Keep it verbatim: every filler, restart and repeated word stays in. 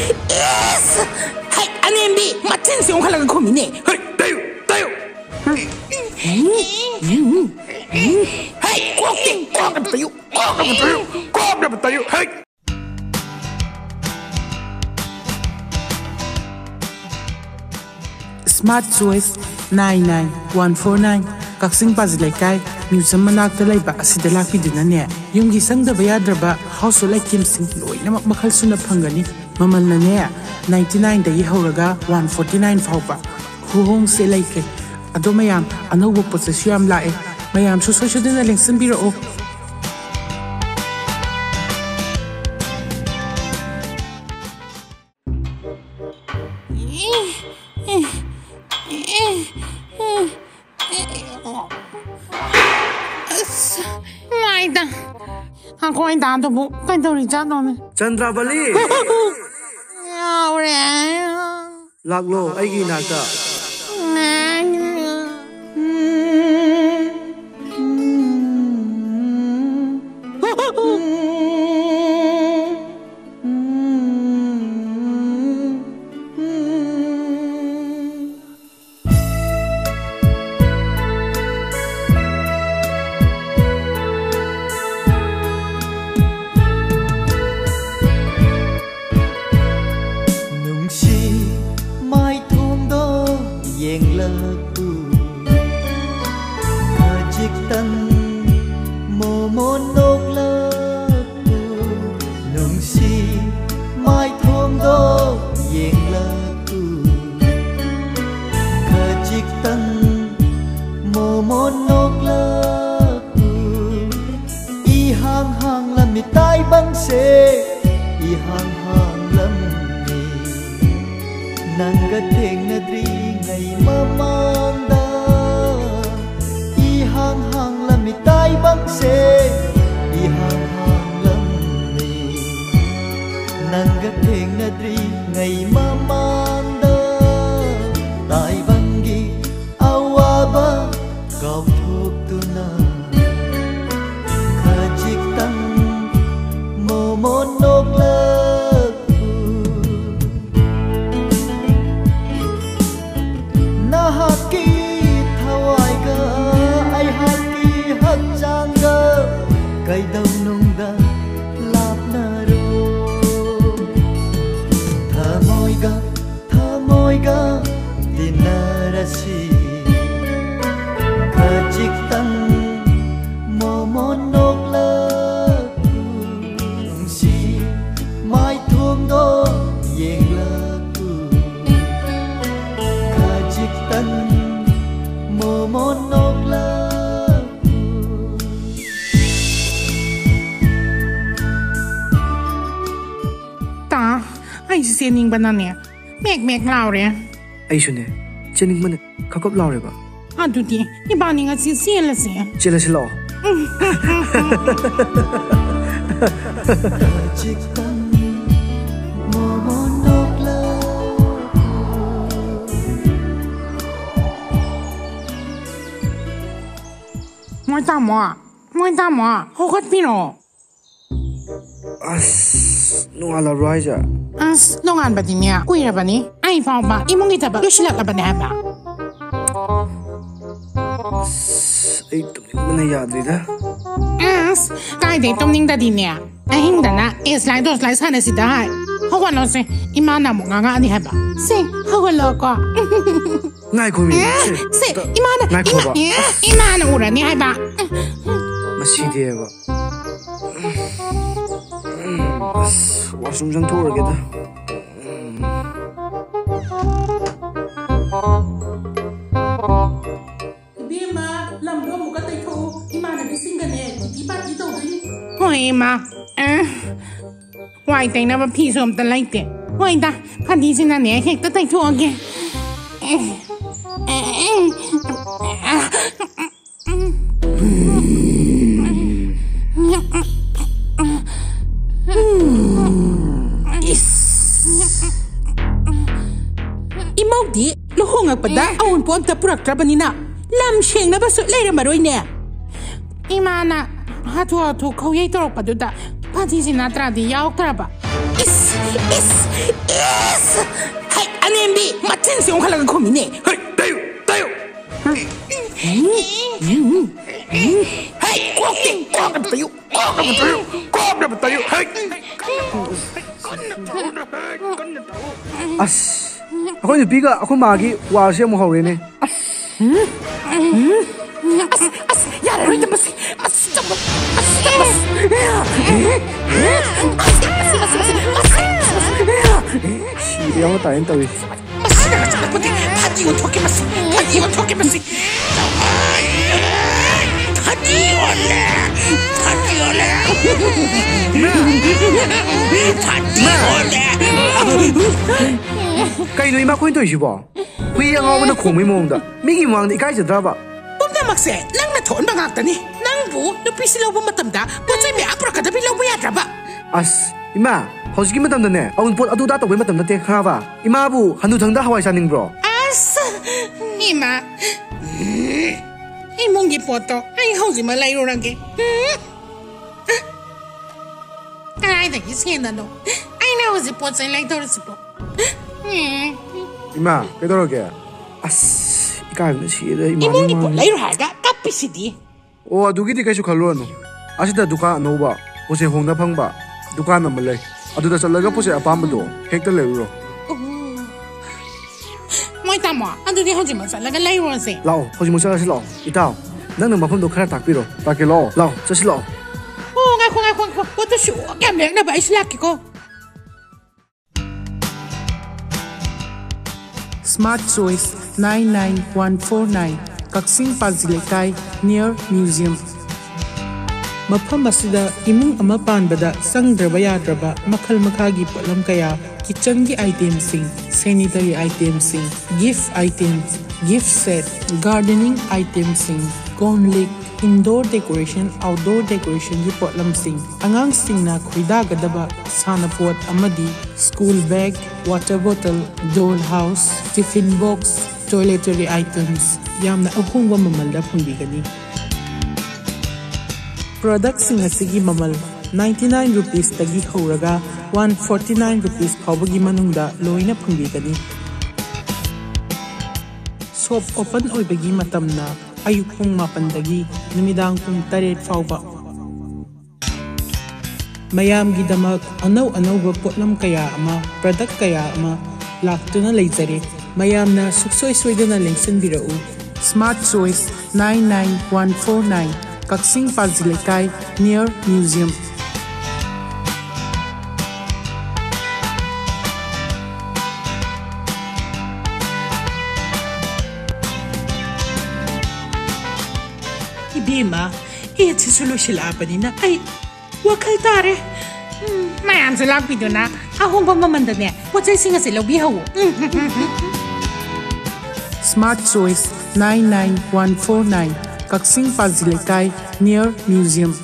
ꯏꯁ! ꯍꯩ, ꯑꯅꯦꯝꯕꯤ, ꯃꯆꯤꯟꯁꯤ ꯑꯣꯟꯈꯠꯂꯒ ꯈꯨꯝꯃꯤꯅꯦ꯫ ꯍꯩ, ꯇꯥꯏꯌꯨ, ꯇꯥꯏꯌꯨ꯫ ꯍꯩ, ꯀꯣꯛꯇꯦ, ꯀꯣꯛꯅꯕ ꯇꯥꯏꯌꯨ, ꯀꯣꯛꯅꯕ ꯇꯥꯏꯌꯨ, ꯀꯣꯛꯅꯕ ꯇꯥꯏꯌꯨ, ꯍꯩ꯫ Smart Choice nine nine one four nine, ꯀꯛꯆꯤꯡ ꯄꯥꯖꯤ ꯂꯩꯀꯥꯏ, ꯃ꯭ꯌꯨꯖꯝ ꯃꯅꯥꯛꯇ ꯂꯩꯕ ꯑꯁꯤꯗ ꯂꯥꯛꯄꯤꯗꯨꯅꯅꯦ, ꯌꯨꯝꯒꯤ ꯆꯪꯗꯕ ꯌꯥꯗ꯭ꯔꯕ household itemꯁꯤꯡ ꯂꯣꯏꯅꯃꯛ ꯃꯈꯜ ꯁꯨꯅ ꯐꯪꯒꯅꯤ꯫ ꯃꯃꯜꯅꯅꯦ, ninety nineꯗꯒꯤ ꯍꯧꯔꯒ one forty nine ꯐꯥꯎꯕ꯫ ꯈꯨꯍꯣꯡꯁꯦ ꯂꯩꯇ꯭ꯔꯦ꯫ ꯑꯗꯣ ꯃꯌꯥꯝ, ꯑꯅꯧꯕ ꯄꯣꯠ ꯆꯩꯁꯨ ꯌꯥꯝ ꯂꯥꯛꯑꯦ꯫ ꯃꯌꯥꯝꯁꯨ ꯁꯣꯏ ꯁꯣꯏꯗꯅ ꯂꯦꯡꯁꯤꯟꯕꯤꯔꯛꯑꯣ꯫ ꯑꯁ, ꯃꯥꯏꯗ꯫ ꯑꯩꯈꯣꯏ ꯗꯥꯗꯨꯕꯨ ꯀꯩꯗꯧꯔꯤꯖꯥꯠꯅꯣꯅꯦ? ꯆꯟꯗ꯭ꯔꯥꯕꯂꯤ! ꯉꯥꯎꯔꯦ꯫ ꯂꯥꯛꯂꯣ ꯑꯩꯒꯤ ꯏꯅꯥꯛꯇ꯫ ꯅꯨꯡꯁꯤ ꯃꯥꯏꯊꯣꯡꯗꯣ ꯌꯦꯡꯂꯛꯎ, ꯈꯖꯤꯛꯇꯪ ꯃꯣꯃꯣꯟ ꯅꯣꯛꯂꯛꯎ, ꯅꯨꯡꯁꯤ ꯃꯥꯏꯊꯣꯡꯗꯣ ꯌꯦꯡꯂꯛꯎ, ꯈꯖꯤꯛꯇꯪ ꯃꯣꯃꯣꯟ ꯅꯣꯛꯂꯛꯎ꯫ ꯏꯍꯥꯡ ꯍꯥꯡꯂꯝꯃꯤ ꯇꯥꯏꯕꯪꯁꯦ, ꯏꯍꯥꯡ ꯍꯥꯡꯂꯝꯃꯤ ꯅꯪꯒ ꯊꯦꯡꯅꯗ꯭ꯔꯤꯉꯩ ꯃꯃꯥꯡꯗ꯫ ꯏꯍꯥꯡ ꯍꯥꯡꯂꯝꯃꯤ ꯇꯥꯏꯕꯪꯁꯦ, ꯏꯍꯥꯡ ꯍꯥꯡꯂꯝꯃꯤ ꯅꯪꯒ ꯊꯦꯡꯅꯗ꯭ꯔꯤꯉꯩ ꯃꯃꯥꯡꯗ꯫ ꯇꯥꯏꯕꯪꯒꯤ ꯑꯋꯥꯕ ꯀꯥꯎꯊꯣꯛꯇꯨꯅ ꯈꯖꯤꯛꯇꯪ ꯃꯣꯃꯣꯟ ꯅꯣꯛꯂꯛꯎ꯫ ꯀꯩꯗꯧꯅꯨꯡꯗ ꯂꯥꯞꯅꯔꯣ꯫ ꯊꯃꯣꯏꯒ ꯊꯃꯣꯏꯒ ꯇꯤꯟꯅꯔꯁꯤ꯫ ꯈꯖꯤꯛꯇꯪ ꯃꯣꯃꯣꯟ ꯅꯣꯛꯂꯛꯎ꯫ ꯅꯨꯡꯁꯤ ꯃꯥꯏꯊꯣꯡꯗꯣ ꯌꯦꯡꯂꯛꯎ꯫ ꯈꯖꯤꯛꯇꯪ ꯃꯣꯃꯣꯟ ꯅꯣꯛꯂꯛꯎ꯫ ꯇꯥ, ꯑꯩꯁꯨ ꯆꯦꯟꯅꯤꯡꯕꯅꯅꯦ ꯃꯦꯛ ꯃꯦꯛ ꯂꯥꯎꯔꯦ꯫ ꯑꯩꯁꯨꯅꯦ, ꯆꯦꯟꯅꯤꯡꯕꯅ ꯈꯞ ꯈꯞ ꯂꯥꯎꯔꯦꯕ꯫ ꯑꯗꯨꯗꯤ ꯏꯕꯥꯅꯤ ꯉꯁꯤ ꯆꯦꯜꯂꯁꯦ꯫ ꯆꯦꯜꯂꯁꯤ ꯂꯥꯛꯑꯣ꯫ ꯈꯖꯤꯛꯇꯪ ꯃꯣꯃꯣꯟ ꯅꯣꯛꯂꯛꯎ꯫ ꯃꯣꯏ ꯇꯥꯃꯣ, ꯃꯣꯏ ꯇꯥꯃꯣ, ꯍꯧꯒꯠꯄꯤꯔꯣ꯫ ꯑꯁ, ꯅꯣꯡꯉꯥꯜꯂꯕ꯭ꯔꯣ ꯍꯥꯏꯁꯦ? ꯑꯁ, ꯅꯣꯡꯉꯥꯟꯕꯗꯤꯅꯦ ꯀꯨꯏꯔꯕꯅꯤ꯫ ꯑꯩ ꯐꯥꯎꯕ ꯏꯃꯨꯡꯒꯤ ꯊꯕꯛ ꯂꯣꯏꯁꯤꯜꯂꯛꯂꯕꯅꯦ ꯍꯥꯏꯕ꯫ ꯑꯁ, ꯑꯩ ꯇꯨꯝꯅꯤꯡꯕꯅ ꯌꯥꯗ꯭ꯔꯦꯗ꯫ ꯑꯁ, ꯀꯥꯏꯗꯩ ꯇꯨꯝꯅꯤꯡꯗꯗꯤꯅꯦ? ꯑꯍꯤꯡꯗꯅ ꯑꯦꯁ ꯂꯥꯏ ꯗꯣꯁ ꯂꯥꯏ ꯁꯥꯟꯅꯁꯤꯗ ꯍꯥꯏ꯫ ꯍꯧꯒꯠꯂꯣꯁꯦ, ꯏꯃꯥꯅ ꯑꯃꯨꯛ ꯉꯥꯡꯉꯛꯑꯅꯤ ꯍꯥꯏꯕ꯫ ꯁꯦ, ꯍꯧꯒꯠꯂꯣꯀꯣ꯫ ꯉꯥꯏꯈꯣꯃꯤ, ꯑꯦ, ꯁꯦ, ꯁꯦ, ꯏꯃꯥꯅ, ꯉꯥꯏꯈꯣꯕ꯫ ꯏꯃꯥ-, ꯑꯦ, ꯏꯃꯥꯅ ꯎꯔꯅꯤ ꯍꯥꯏꯕ꯫ ꯃꯁꯤꯗꯤꯕ꯫ ꯑꯁ, ꯋꯥꯁꯔꯨꯝ ꯆꯪꯊꯣꯛꯎꯔꯒꯦꯗ꯫ ꯏꯕꯦꯝꯃ, ꯂꯝꯗꯣ ꯑꯃꯨꯛꯀ ꯇꯩꯊꯣꯛꯎ꯫ ꯏꯃꯥꯟꯅꯕꯤꯁꯤꯡꯒꯅꯦ ꯀꯤꯇꯤ ꯄꯥꯔꯇꯤ ꯇꯧꯗꯣꯏꯅꯤ꯫ ꯍꯣꯏ, ꯏꯃꯥ꯫ ꯑ, ꯋꯥꯏ ꯇꯩꯅꯕ ꯐꯤꯁꯨ ꯑꯝꯇ ꯂꯩꯇꯦ꯫ ꯍꯣꯏꯗ, ꯐꯗꯤꯁꯤꯅꯅꯦ ꯍꯦꯛꯇ ꯇꯩꯊꯣꯛꯑꯒꯦ꯫ ꯏꯁ꯫ ꯏꯃꯧꯗꯤ ꯂꯨꯍꯣꯡꯉꯛꯄꯗ ꯑꯎꯟꯄꯣꯠ ꯑꯝꯇ ꯄꯨꯔꯛꯇ꯭ꯔꯕꯅꯤꯅ ꯂꯝ ꯁꯦꯡꯅꯕꯁꯨ ꯂꯩꯔꯝꯃꯔꯣꯏꯅꯦ꯫ ꯏꯃꯥꯅ ꯍꯥꯊꯨ ꯍꯥꯊꯨ ꯈꯧꯌꯩ ꯇꯧꯔꯛꯄꯗꯨꯗ ꯐꯗꯤꯁꯤ ꯅꯠꯇ꯭ꯔꯗꯤ ꯌꯥꯎꯗ꯭ꯔꯕ꯫ ꯏꯁ, ꯏꯁ, ꯏꯁ! ꯍꯩ, ꯑꯅꯦꯝꯕꯤ, ꯃꯆꯤꯟꯁꯤ ꯑꯣꯟꯈꯠꯂꯒ ꯈꯨꯝꯃꯤꯅꯦ꯫ ꯍꯩ, ꯇꯥꯏꯌꯨ, ꯇꯥꯏꯌꯨ! ꯍꯩ, ꯀꯣꯛꯇꯤ ꯀꯣꯛꯅ ꯇꯩꯌꯨ, ꯀꯣꯛꯅ ꯇꯩꯌꯨ, ꯀꯣꯛꯅ ꯇꯩꯌꯨ꯫ ꯍꯩ! ꯑꯁ, ꯑꯩꯈꯣꯏ ꯅꯨꯄꯤꯒ ꯑꯩꯈꯣꯏ ꯃꯥꯒꯤ ꯋꯥꯔꯁꯦ ꯑꯃꯨꯛ ꯍꯧꯔꯦꯅꯦ꯫ ꯑꯁ꯫ ꯑꯁ, ꯑꯁ, ꯌꯥꯔꯔꯣꯏꯗ ꯃꯁꯤ꯫ ꯃꯁꯤ ꯆꯪꯕ-, ꯃꯁꯤ ꯆꯪꯕ-, ꯃꯁꯤ, ꯃꯁꯤ, ꯃꯁꯤ, ꯃꯁꯤ, ꯃꯁꯤ꯫ ꯁꯤꯕ ꯌꯥꯎꯅ ꯇꯥꯏꯅ ꯇꯧꯔꯤꯁꯦ꯫ ꯃꯁꯤꯅ ꯆꯠꯂꯛꯄꯗꯤ ꯐꯗꯤ ꯑꯣꯟꯊꯣꯛꯀꯦ ꯃꯁꯤ, ꯐꯗꯤ ꯑꯣꯟꯊꯣꯛꯀꯦ ꯃꯁꯤ꯫ ꯐꯗꯤ ꯑꯣꯜꯂꯦ, ꯐꯗꯤ ꯑꯣꯜꯂꯦ, ꯐꯗꯤ ꯑꯣꯜꯂꯦ꯫ ꯀꯩꯅꯣ ꯏꯃꯥ ꯑꯩꯈꯣꯏꯅ ꯇꯧꯔꯤꯁꯤꯕꯣ? ꯍꯨꯏ ꯑꯉꯥꯎꯕꯅ ꯈꯣꯡꯕꯩ ꯃꯑꯣꯡꯗ ꯃꯤꯒꯤ ꯃꯃꯥꯡꯗ ꯏꯀꯥꯏꯖꯗ꯭ꯔꯕ? ꯄꯨꯝꯅꯃꯛꯁꯦ ꯅꯪꯅ ꯊꯣꯛꯍꯟꯕ ꯉꯥꯛꯇꯅꯤ꯫ ꯅꯪꯕꯨ ꯅꯨꯄꯤꯁꯤ ꯂꯧꯕ ꯃꯇꯝꯗ ꯄꯣꯠ ꯆꯩ ꯃꯌꯥꯝ ꯄꯨꯔꯛꯀꯗꯕꯤ ꯂꯧꯕ ꯌꯥꯗ꯭ꯔꯕ? ꯑꯁ, ꯏꯃꯥ, ꯍꯧꯖꯤꯛꯀꯤ ꯃꯇꯝꯗꯅꯦ ꯑꯎꯟꯄꯣꯠ ꯑꯗꯨ ꯑꯗꯥ ꯇꯧꯕꯩ ꯃꯇꯝ ꯅꯠꯇꯦ, ꯈꯪꯉꯕ? ꯏꯃꯥꯕꯨ ꯍꯅꯨꯊꯪꯗ ꯍꯋꯥꯏ ꯆꯥꯅꯤꯡꯕ꯭ꯔꯣ? ꯑꯁ, ꯏꯃꯥ, ꯏꯃꯨꯡꯒꯤ ꯄꯣꯠꯇꯣ ꯑꯩ ꯍꯧꯖꯤꯛꯃꯛ ꯂꯩꯔꯨꯔꯒꯦ꯫ ꯀꯗꯥꯏꯗꯒꯤ ꯁꯦꯟꯅꯅꯣ ꯑꯩꯅ ꯍꯧꯖꯤꯛ ꯄꯣꯠ ꯆꯩ ꯂꯩꯗꯧꯔꯤꯁꯤꯕꯣ? ꯏꯃꯥ, ꯀꯩꯗꯧꯔꯒꯦ? ꯑꯁ, ꯏꯀꯥꯏꯕꯅ ꯁꯤꯔꯦꯗ, ꯏꯃꯥ, ꯏꯃꯨꯡꯒꯤ ꯄꯣꯠ ꯏꯃꯥ꯫ ꯂꯩꯔꯨ ꯍꯥꯏꯔꯒ ꯀꯞꯄꯤꯁꯤꯗꯤ꯫ ꯑꯣ, ꯑꯗꯨꯒꯤꯗꯤ ꯀꯩꯁꯨ ꯈꯜꯂꯨꯔꯅꯨ꯫ ꯑꯁꯤꯗ ꯗꯨꯀꯥꯟ ꯑꯅꯧꯕ, ꯄꯣꯠ ꯆꯩ ꯍꯣꯡꯅ ꯐꯪꯕ ꯗꯨꯀꯥꯟ ꯑꯃ ꯂꯩ꯫ ꯑꯗꯨꯗ ꯆꯠꯂꯒ ꯄꯣꯠ ꯆꯩ ꯑꯄꯥꯝꯕꯗꯣ ꯍꯦꯛꯇ ꯂꯩꯔꯨꯔꯣ꯫ ꯃꯣꯏ ꯇꯥꯃꯣ, ꯑꯗꯨꯗꯤ ꯍꯧꯖꯤꯛꯃꯛ ꯆꯠꯂꯒ ꯂꯩꯔꯨꯔꯁꯦ꯫ ꯂꯥꯛꯑꯣ, ꯍꯧꯖꯤꯛꯃꯛ ꯆꯠꯂꯁꯤ ꯂꯥꯛꯑꯣ꯫ ꯏꯇꯥꯎ, ꯅꯪꯅ ꯃꯐꯝꯗꯣ ꯈꯔ ꯇꯥꯛꯄꯤꯔꯣ꯫ ꯇꯥꯛꯀꯦ, ꯂꯥꯛꯑꯣ, ꯂꯥꯛꯑꯣ, ꯆꯠꯁꯤ ꯂꯥꯛꯑꯣ꯫ ꯑꯣ, ꯉꯥꯏꯈꯣ, ꯉꯥꯏꯈꯣ, ꯉꯥꯏꯈꯣ꯫ ꯄꯣꯠꯇꯨ ꯁꯨꯛ ꯌꯥꯝ ꯂꯩꯔꯛꯅꯕ ꯑꯩꯁꯨ ꯂꯥꯛꯀꯦꯀꯣ꯫ Smart Choice nine nine one four nine, ꯀꯛꯆꯤꯡ ꯄꯥꯡꯖꯤ ꯂꯩꯀꯥꯏ, near museum꯫ ꯃꯐꯝ ꯑꯁꯤꯗ ꯏꯃꯨꯡ ꯑꯃ ꯄꯥꯟꯕꯗ ꯆꯪꯗ꯭ꯔꯕ ꯌꯥꯗ꯭ꯔꯕ ꯃꯈꯜ ꯃꯈꯥꯒꯤ ꯄꯣꯠꯂꯝ ꯀꯌꯥ, kitchenꯒꯤ itemꯁꯤꯡ, sanitary itemꯁꯤꯡ, gift items, gift set, gardening itemꯁꯤꯡ, ꯀꯣꯟ ꯂꯤꯛ, indoor decoration, outdoor decorationꯒꯤ ꯄꯣꯠꯂꯝꯁꯤꯡ, ꯑꯉꯥꯡꯁꯤꯡꯅ ꯈꯣꯏꯗꯥꯒꯗꯕ ꯁꯥꯟꯅꯄꯣꯠ ꯑꯃꯗꯤ school bag, water bottle, doll house, tiffin box, toiletry items ꯌꯥꯝꯅ ꯑꯍꯣꯡꯕ ꯃꯃꯜꯗ ꯐꯪꯕꯤꯒꯅꯤ꯫ Productꯁꯤꯡ ꯑꯁꯤꯒꯤ ꯃꯃꯜ ninety nine rupeesꯇꯒꯤ ꯍꯧꯔꯒ one forty nine rupees ꯐꯥꯎꯕꯒꯤ ꯃꯅꯨꯡꯗ ꯂꯣꯏꯅ ꯐꯪꯕꯤꯒꯅꯤ꯫ Shop open ꯑꯣꯏꯕꯒꯤ ꯃꯇꯝꯅ ꯑꯌꯨꯛ ꯄꯨꯡ ꯃꯥꯄꯟꯗꯒꯤ ꯅꯨꯃꯤꯗꯥꯡ ꯄꯨꯡ ꯇꯔꯦꯠ ꯐꯥꯎꯕ꯫ ꯃꯌꯥꯝꯒꯤꯗꯃꯛ ꯑꯅꯧ ꯑꯅꯧꯕ ꯄꯣꯠꯂꯝ ꯀꯌꯥ ꯑꯃ, product ꯀꯌꯥ ꯑꯃ ꯂꯥꯛꯇꯨꯅ ꯂꯩꯖꯔꯦ꯫ ꯃꯌꯥꯝꯅ ꯁꯨꯡꯁꯣꯏ ꯁꯣꯏꯗꯅ ꯂꯦꯡꯁꯤꯟꯕꯤꯔꯛꯎ꯫ Smart Choice nine nine one four nine, ꯀꯛꯆꯤꯡ ꯄꯥꯖꯤ ꯂꯩꯀꯥꯏ, near museum꯫ ꯏꯕꯦꯝꯃ, ꯏꯗꯁꯤꯁꯨ ꯂꯣꯏꯁꯤꯜꯂꯛꯑꯕꯅꯤꯅ ꯑꯩ ꯋꯥꯈꯜ ꯇꯥꯔꯦ꯫ ꯎꯝ, ꯃꯌꯥꯝꯁꯨ ꯂꯥꯛꯄꯤꯗꯨꯅ ꯑꯍꯣꯡꯕ ꯃꯃꯜꯗꯅꯦ ꯄꯣꯠ ꯆꯩꯁꯤꯡ ꯑꯁꯦ ꯂꯧꯕꯤꯍꯧꯋꯣ꯫ ꯎꯝ꯫ Smart Choice nine nine one four nine, ꯀꯛꯆꯤꯡ ꯄꯥꯖꯤ ꯂꯩꯀꯥꯏ, near museum꯫